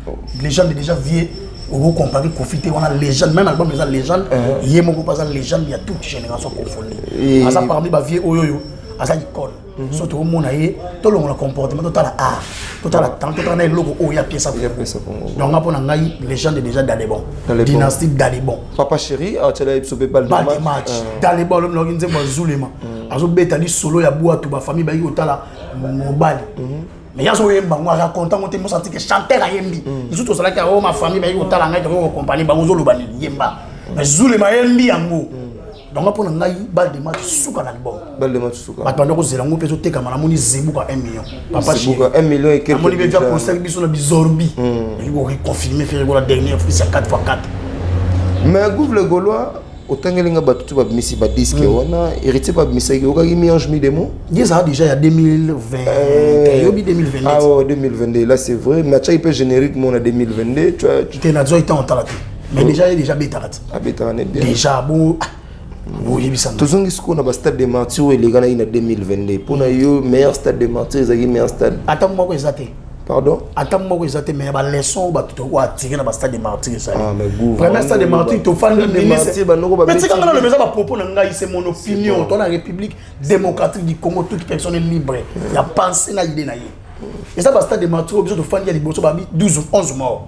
légende déjà vie okocompare Koffi te wana. Légende, même album eza légende, ye moko mpe aza légende ya toute génération confondue. Aza parmi bavie oyo oyo aza icône. So tokomona ye, tolongola comportement, totala art, totala temps, totala na eloko oyo apiesa. Donc nga, mpo na ngai, légende déjà Dalebon, dynastie Dalebon. Papa Chéri atiala biso mpe balle de match. Dalebon alobi naoki nzembo ya Zulema, azobeta lisolo ya bwatu, bafamille bayaki kotala mobali, mais ye azoyemba ngo, araconte yango te. Mosa tike chanteur ayembi lisusu, tozalaki oyo ma famille bayaki kotala ngai, tokoki kokompane bango, ozoloba nini, yemba. Mais Zulema ayembi yango. Donc mpo na ngai, balle de match suka na album. Balle de match suka. Bato banda kozela yango mpe ezotekama. Namoni Zebuka 1 million, papa. Zebuka 1 million et quelques. Namoni mpe via concert biso na bizorbi eki koreconfirme Ferre Gola, dernier fils ya 4 x 4. Mais Gouve le Gaulois, otangeli nga bato tu babimisi badisque wana. Héritier babimisaki, okaki Mi-ange Mi-démon. Ye ezala déjà ya 2020, yobi 2022. Ah ouais, 2022 là, c'est vrai, mais atiaki mpe générique mo na 2022, tu vois. Te, nazwaki ntango otala te, mais déjà ye déjà abetaka te. Abetaka ne bien. Déjà bo boyebisanga. Tozongi sikoyo na bastade de Martyr oyo elekanaki na 2022. Mpona yo, meilleur stade de Martyr ezalaki meilleur stade? Ata moko eza te. Pardon? Ata moko eza te, mais ba leçon bato toko attirer na ba stade de martyr ezali. Ah, mais gouv, Premier stade de martyr tofandi Stade de martyr, banoko mais babeti- tika nga naloba, eza ba propos na ngai, c'est mon opinion. To na République démocratique du Congo, toute personne est libre ya penser na idée na ye. Eza ba stade de martyr oyo biso tofandi ya liboso, babi 12 11 morts.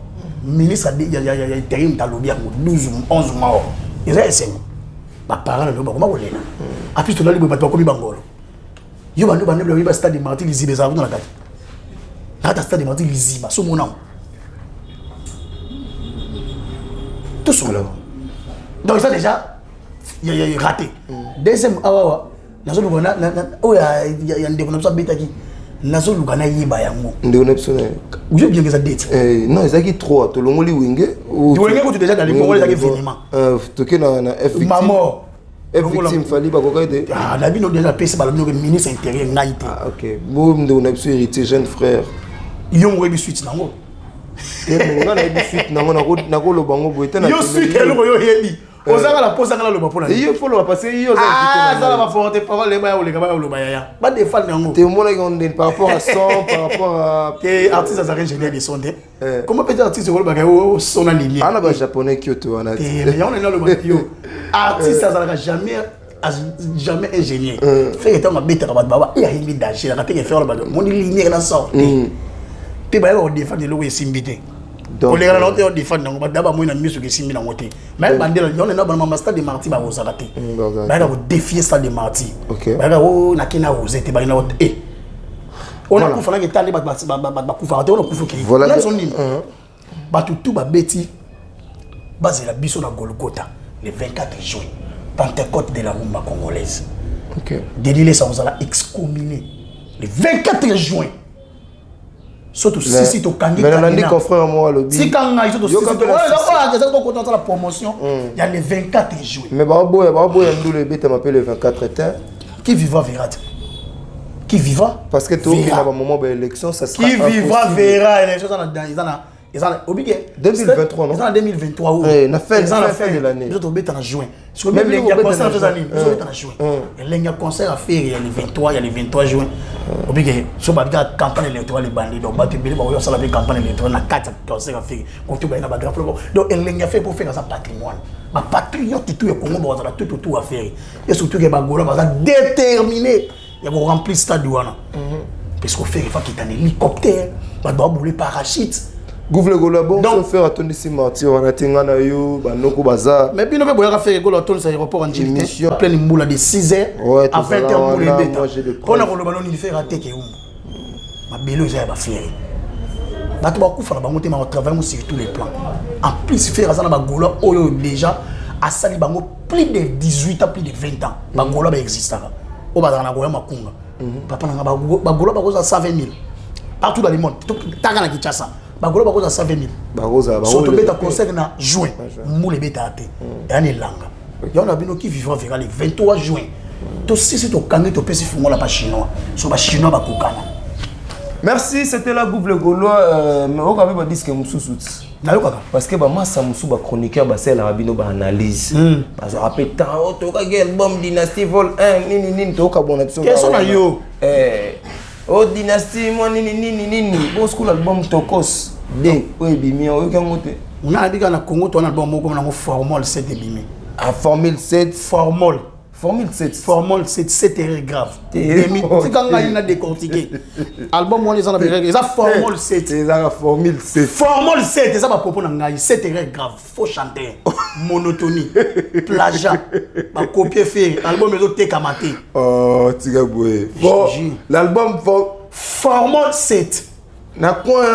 Ministre ya intérim talobi yango, 12 11 morts, eza esengo. Baparent na lelo bakoma kolela. Apis tolali boye, bato bakomi bangolo. Yo bando bando bayebi ba stade de martyr, liziba ezala kuna na kati, na kati ya stade de martyr, liziba so monango tosolo. Donc eza déjà ya raté. Deuxième, awawa nazoluka oyo ya ndeko na biso abetaki, nazoluka nayeba yango. Ndeko na biso na Oyo bien eza date. Eh, non, ezalaki 3, tolongoli Wenge. Wenge kutu déjà dans les Congo, ezalaki événement. Toke na F victime. Mamor. F victime, Fally bakoka te. Ah, na bino déjà apesi, balobi noke ministre intérieur, ngai te. Ah, ok, bo ndeko na biso Héritier, jeune frère. Yo moko oyebi suite nango. Te, mais nga nayebi suite nango, nakoloba ngo boye te na Yo télé. suite eloko yo oyebi, ozanga na posa nga naloba mpona Yo faut loba parce que yo oza invité na azala ngai. Baporte parole baya koleka, baya koloba, yaya, badefendre yango. Te, omonaki ngo ndeni par rapport à son, par rapport à Te, artiste azalaka ingénieur de son te. Eh. Comment peut artiste olobaka son na lumière? Ana bajaponais Kyoto wana. Te, mais yango nani aloba yo artiste azalaka jamais jamais ingénieur. Feke ntango abetaka, bato baba e ayembi danger naka teke faire, bato moni lumière na sort te, mpe bayaka kodefendre eloko esimbi te. Donc, Kolekana nango te, odefendre yango, bato bamoi na miso esimbi nango te. Mais bandela yango nena bana stade de martyr bakozaka te. Bazalaka te. Bayaka kodéfier stade de martyr. Bayaka o nake na rose te, bakenda e ona kufa nake etali bato bakufaka te, ona kufa okei biso nini. Bato tu babeti bazela biso na Golgotha le 24 juin, pentecôte de la rumba congolaise. Denis Lesa ozala excommunié le 24 juin. So tosisi, tokangi. Mais nalandi confrère moko alobi Tika ngai, so Yoka mpe na sisi. Tosisi tokota la promotion ya le 24 juin. Mais baoboya ndulu ebetama mpe le 24 te. Qui vivra verra te. Qui vivra Parce que tookenda verra. bamoment baélection, ça sera Qui vivra impossible. verra. Élection eza na obike. 2023, non? Eza na 2023 oyo. Eh, na Eza fin de l'année. Biso tobeta na juin. Mais Elengi ya bino concert bobeta eza na nini? juin. Biso tobeta na juin, elengi ya concert affaire ya le 23, ya le 23 juin. Obike so babika campagne électorale ebandi, donc bato ebele bakoki kosala mpe campagne électorale na kati ya concert affaire kote baye na bagrand. Donc elengi affaire po faire aza patrimoine, bapatriote tout ya Congo bakozala tout autour affaire, et surtout ke bagaulois baza déterminé ya koremplir stade wana, parce que Ferre efakita na hélicoptère, bato babule parachute. Gouv le Gaulois, bon. Donc- so Ferre atondisi martyr wana te, nga na yo banoko baza. Mais bino mpe boyaka Ferre Gola atondisa aéroport ya Ndjili te. Émission. Pleine mbula de 6 heures Ouais, à 20 tozala heures mbula wana, ebeta. moi, j'ai des Mpona preuves. koloba noni, Ferre ateke umbu mabele eza ya baFerre, bato bakufa na bango te, ma batravaille sur tous les plans. En plus, Ferre aza na bagaulois oyo déjà asali bango plus de 18 ans, plus de 20 ans. Bagaulois baexistaka, oyo bazalaka na goya makunga, papa nanga. Bagaulois bakozala 120 000 partout dans le monde. Taka na Kinshasa, bagaulois bakozala 120 000. Bakozala. So tobeta concert na juin, mbula ebetaka te, eya na elanga yango na bino. Qui vivra verra le 23 juin. Tosisi, tokangi, topesi fungola bachinois, so bachinois bakokana. Merci, c'était la Gouv le Gaulois. Mais oyoka mpe badisque mosusu ti. Nayokaka. Parce que bamasa mosusu, bachroniqueur, basalelaka bino baanalyse, bazwaka mpe temps oyo toyokaki album Dynastie vol 1 nini nini, toyoka bona biso. Question na yo. Eh, o Dynastie mwa nini nini nini, bon, school album Tokos d oyo ebimi, oyoki yango te? Nga nayebi kaka na Congo towana album moko nango Formol 7 ebimi. A Formule 7. Formol. Formule 7. Formol 7, 7 erreur grave. Tika ngai na décortiquer album wana, eza na berere, eza Formol 7. Ezaka Formule 7. Formol 7 eza bapropos na ngai: 7 erreur grave, faux chanteur, monotonie, plagiat, bakopie Ferre, album ezotekama te. Oh, tika boye. Bon, jure. l'album Formol 7. Na coin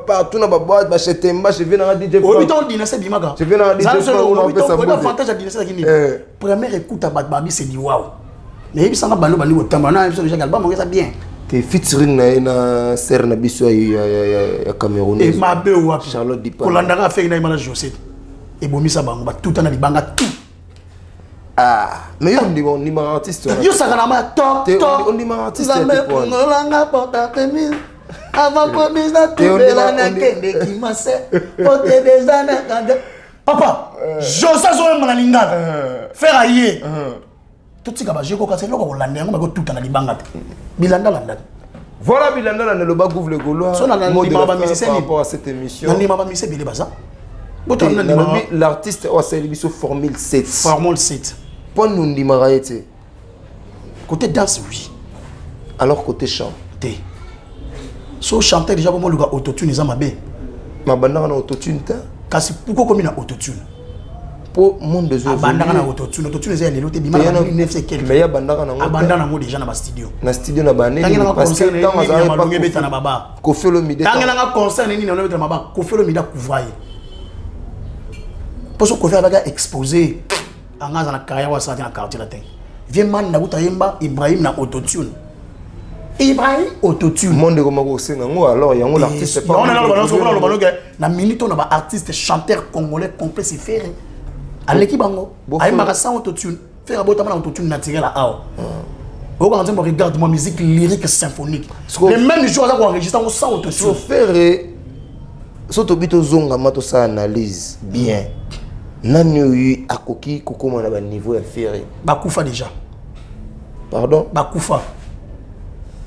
partout na baboîte, bachetemba, je viens nanga DJ Oyebi Frank. ntango Dynastie ebimaka. Je viens na DJ Frank, on appelle ça beauté. Avantage ya Dynastie ezalaki nini? Eh. Première écoute ya bato babi sedi waw, nayebisanga bando bandi kotambola na yebisa déjà album yango eza bien. Te, featuring na ye na sere na biso ya Cameroun. E mabe wapi? Charlotte Dipanda. Kolandaka affaire na ye mana José ebomisa bango batuta na libanga tout. Ah, mais yo ondima, ondimaka artiste wana. Yo saka na ma to. Te, To ondimaka artiste ya type wana. Nzambe porta pemise avant promise na Te, tubela nakende kimase po te deja na kande papa José azoyemba na lingala, Ferre aye totika baje kokasa eloko kolanda yango, bakotuta na libanga te, bilandalanda te. Voilà bilanda na loba gouve le Gaulois. So na Mot de ndima la ba fin musicien par nini? rapport à cette émission. Na ndima ba musicien ebele baza. Te, Botala na ndima nalobi l'artiste oyo asaleli biso formule 7. Formule 7. Mpo nondimaka ye te. Côté danse, oui. Alors côté chant? Te. So chanteur déjà comment luka autotune eza mabe. Mabandaka na autotune te. Kasi pourquoi komi na autotune? Mpo monde ezo Abandaka na autotune, autotune eza ya lelo te, bima na 1900 et quelque. Mais ye abandaka nango te. Abanda nango déjà na ba studio. Na studio na banini? Tangelanga Parce que concert na ye ntango nini ya azalaki malonga pa ebeta na baba. Koffi Olomide. Tangelanga concert nini na ebeta na baba, Koffi Olomide akuvra ye. Mpo so Koffi azalaki exposé, anga aza na carrière oyo asalaki na Quartier Latin. Vie man na kuta yemba Ibrahim na autotune. Ibrahim autotune. Monde ekoma kosenga yango, alors yango l'artiste Yango na loba na loba loba na minute na ba artiste chanteur congolais complet, c'est Ferre. Aleki bango. Ayembaka sans autotune. Ferre abotama na autotune naturel awa. Oyoka nzembo Regarde moi, musique lyrique symphonique. Le même jour aza koenregistre yango sans autotune. So Ferre, so tobi tozongama, tosala analyse bien, nani oyo akoki kokóma na baniveau ya Ferre? Bakufa déjà. Pardon? Bakufa.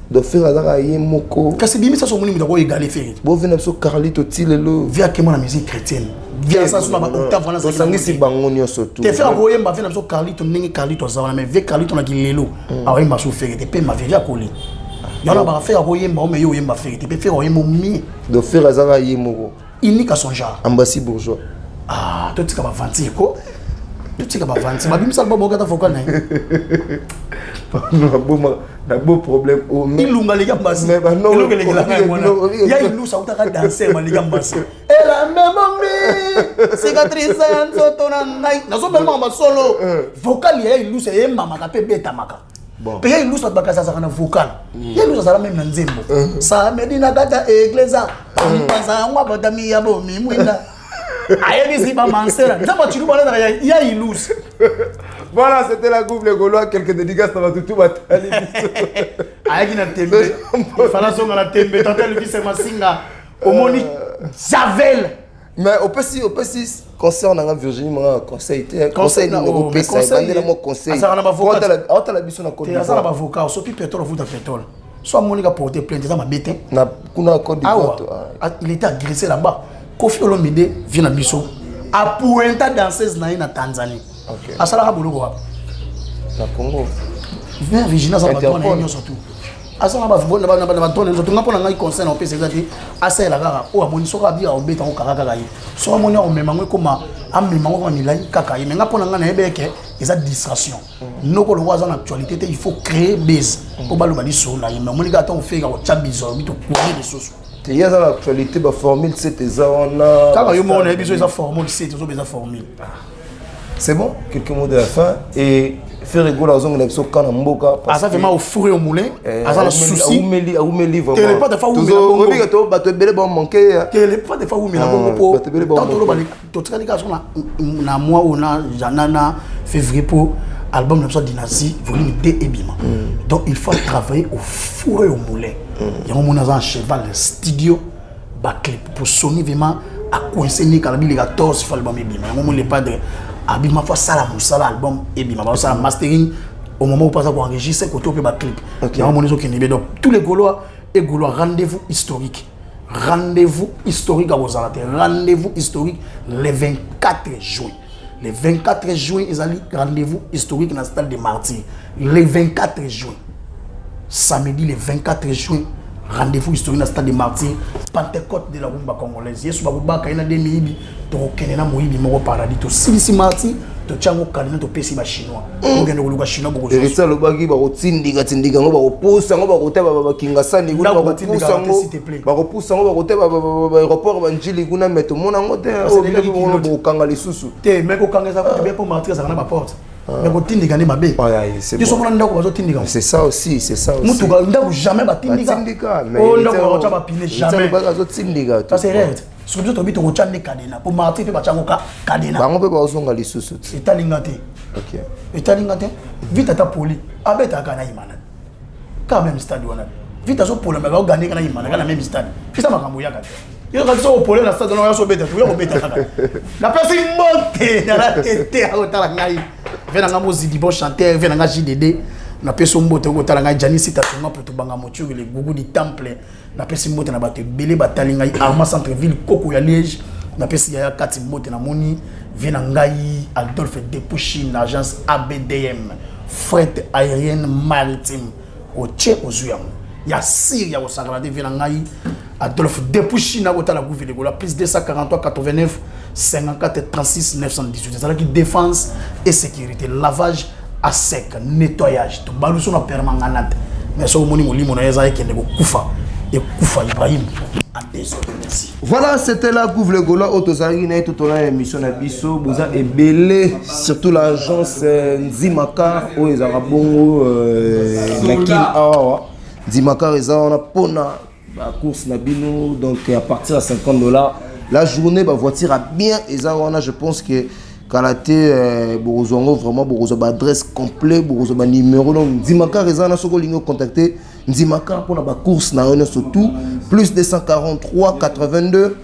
Donc Ferre azaka ye moko. Kasi bimisa so omoni moto akoégale Ferre. Bovena biso Carlito ti lelo. Vie akema na musique chrétienne. Vie aza so na baoctave wana. Tosangisi bango nyonso tu. Te, Ferre akoyemba vie na biso Carlito ndenge Carlito aza wana, mais vie Carlito na kilelo akoyemba so Ferre te. Mpe maveri akoli yango baka Ferre akoyemba o, mais ye oyemba Ferre te, mpe Ferre oyemba mie. Donc Ferre azaka ye moko. Unique à son genre. Ambasi bourgeois. Ah, totika baventure ko, totika baventure. Babimisa album okata vocal na ye. Na beau problème oh, mais Ilunga leka mbasi. Mais bah non, Eloko elekelaka yango wana. Ya ilusa autaka danser malika mbasi elame momi cicatrice ya nzoto na ngai nazobelmaka masolo. Vocal ya ilusa eyembamaka mpe ebetamaka. Mpe ya ilusa bato bakasi azalaka na vocal. Ya ilusa azala même na nzembo samedi na kati ya eglesa pampanza yango abotami ya bomi mwinda ayebisi bamansera nzambe acilu bana ezalaka ya ilusa. Voilà, c'était la gouve le Gaulois. Quelques dédicaces dans Batutu Batali. Ayaki na tembe, efala zonga na tembe. Tata Elvis Masinga omoni Javel. Mais opesi concert nanga Virginie manga conseil te. Conseil nini Oh, mais okopesa? Ebandela mwa conseil. Azalaka na bavocat. Aotala biso na Côte Te, aza na d'Ivoire. bavocat. Soki pétrole, ofuta pétrole. So amonika porter plainte eza mabe te. Na kuna Côte d'Ivoire. Awa Ah. Il était agressé là-bas. Koffi Olomide vie na biso apointa danseuse na ye na Tanzanie. Asalaka boloko wapi? Na Congo. Vieux Virginie aza na badroit na ye Interpol. nyonso tu, aza na badroit na ye nyonso tu. Nga mpo na ngai, conseil na opesa eza te, asalela kaka oyo amoni. Soki abi akobeta yango kaka kaka ye, soki amoni akomema yango ekoma, amema yango koma milai kaka ye. Mais nga mpo na ngai nayebi eke eza distraction. Noko lokwa aza na actualité te, il faut créer base mpo baloba lisolo na ye. Mais omoni kaka ntango ofeka kotya biso bi tokourir lisusu. Te, ye aza na actualité, baformule 7 eza wana. Kaka yo moko nayebi so eza formule 7, ozoba eza formule. C'est bon, quelques mots de la fin et Ferre Gola azongela biso ka na mboka parce Aza que vraiment au four et au moulin. Aza na souci. Aumeli, aumeli vraiment. Tele pas de fois umela bongo. Obika to bato ebele bamanke. Tele pas des fois wumela Ah, bongo po bato ebele tant bamanke. toloba totikali kaka so na mois oyo na février po album na biso ya Dynastie volume 2 ebima. Donc il faut travailler au four et au moulin. Yango moni aza en cheval studio, baclip pour Sony vraiment acoince nika na bileka 14 fo album ebima. Yango moni le padre abima fo asala mosala, album ebima, bazosala mastering au moment où paza koenregistre koto mpe baclip. Yango moni ezokende be. Donc tous les Gaulois et Gaulois, rendez-vous historique, rendez-vous historique akozala te, rendez-vous historique le 24 juin. Le 24 juin ezali rendez-vous historique na stade de Martyr le 24 juin, samedi le 24 juin, rendez-vous historique na stade de Martyr, pentecôte de la rumba congolaise. Yesu bakobaka ye na de miyibi, tokokende na moyibi moko paradis. Tosilisi Martyr, totia yango kalina, topesi bachinois, okende koluka chinois bokozwa. Héritier alobaki bakotindika tindika yango, bakopusa yango, bakote bakingasani kuna. Ndako Bakopusa batindikaka te, yango. s'il te plaît. Bakopusa yango, bakote baéroport banjili kuna, mais tomona yango te. Parce Oyo que elekaki bino kilo te. bokokanga lisusu. Te, mais kokanga eza kutu bien mpo Martyr ezalaka na baporte, mais kotindika nde mabe. Ouais, c'est Biso bon. mona ndako bazotindika. C'est ça aussi, c'est ça aussi. Mutuka ndako jamais batindika. Batindika, mais Oh, ndako bakotya bapine jamais. alobaki azotindika. Ça c'est erreur. Soki biso tobi tokotya nde kadena po Martyr mpe batya yango kadena. Bango mpe bazonga lisusu te. Etalinga te. Etalinga te. Vite ata poli abetaka na imana kaka même stade wana. Vite azopola me baogane kaka na imana kaka na même stade. Eza makambo oyaka te. Yo kati so opole na stade wana, oya sobeta te, oya kobeta kaka. Napesi mbote nala tete akotala ngai ve nanga mozidi, bon chanteur ve nanga JDD. Napesi yo mbote okotala ngai Jani Sita Tonga Putubanga Motiori le gougou du temple. Napesi mbote na bato ebele batali ngai Armand Centre Ville Koko ya Liège. Napesi yaya kati mbote namoni vie na ngai Adolphe Depushi na agence ABDM fret aérienne maritime. Otie ozwi yango ya sire ya kosakana te vie na ngai Adolphe Depushi na kotala Gouve de Gola plus 243 89 54 36 918 ezalaki défense et sécurité lavage à sec nettoyage tobaluso na permanganate mais soki omoni molimo na ye eza ekende kokufa ekufa Ibrahim en désordre. Merci. Voilà, c'était la Gouve le Gola oyo tozalaki na ye tout au long ya émission na biso. Boza ebele, surtout l'agence Nzimakar oyo ezalaka bongo na Kin awa. Nzimakar eza wana mpona ba course na bino, donc à partir ya 50 $ la journée, ba voiture ya bien eza wana. Je pense que kala te bokozwa yango vraiment, bokozwa ba adresse complet, bokozwa ba numéro. Donc Nzimakar eza wana, soki olingi ocontacte Nzimakar mpona ba course na yo nyonso, tout plus 243 82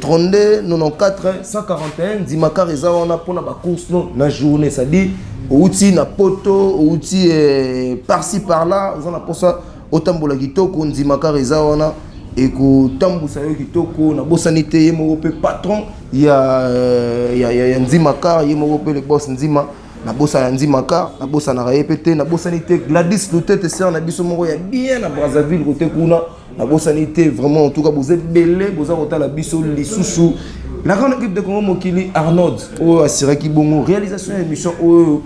32 94 141. Nzimakar eza wana mpona ba course no na journée, c'est-à-dire outi na poto, outi par-ci par-là, oza na mposa otambola kitoko, Nzimakar eza wana ekotambusa yo kitoko. Nabosani te ye moko mpe patron ya Nzimakar, ye moko mpe le boss Nzima. Nabosana Nzimakar, nabosanaka ye mpe te. Nabosani te Gladys Lutete, sœur na biso moko ya bien na Brazzaville kote kuna, nabosani te. Vraiment, en tout cas boza ebele, boza kotala biso lisusu. La grande équipe de Congo Mokili, Arnold oyo asiraki bongo réalisation ya émission oyo.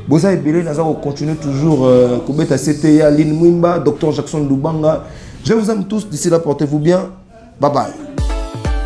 Boza ebele, naza kocontinue toujours kobeta ct ya Aline Mwimba, Dr Jackson Lubanga. Je vous aime tous. D'ici là, portez-vous bien. Bye bye.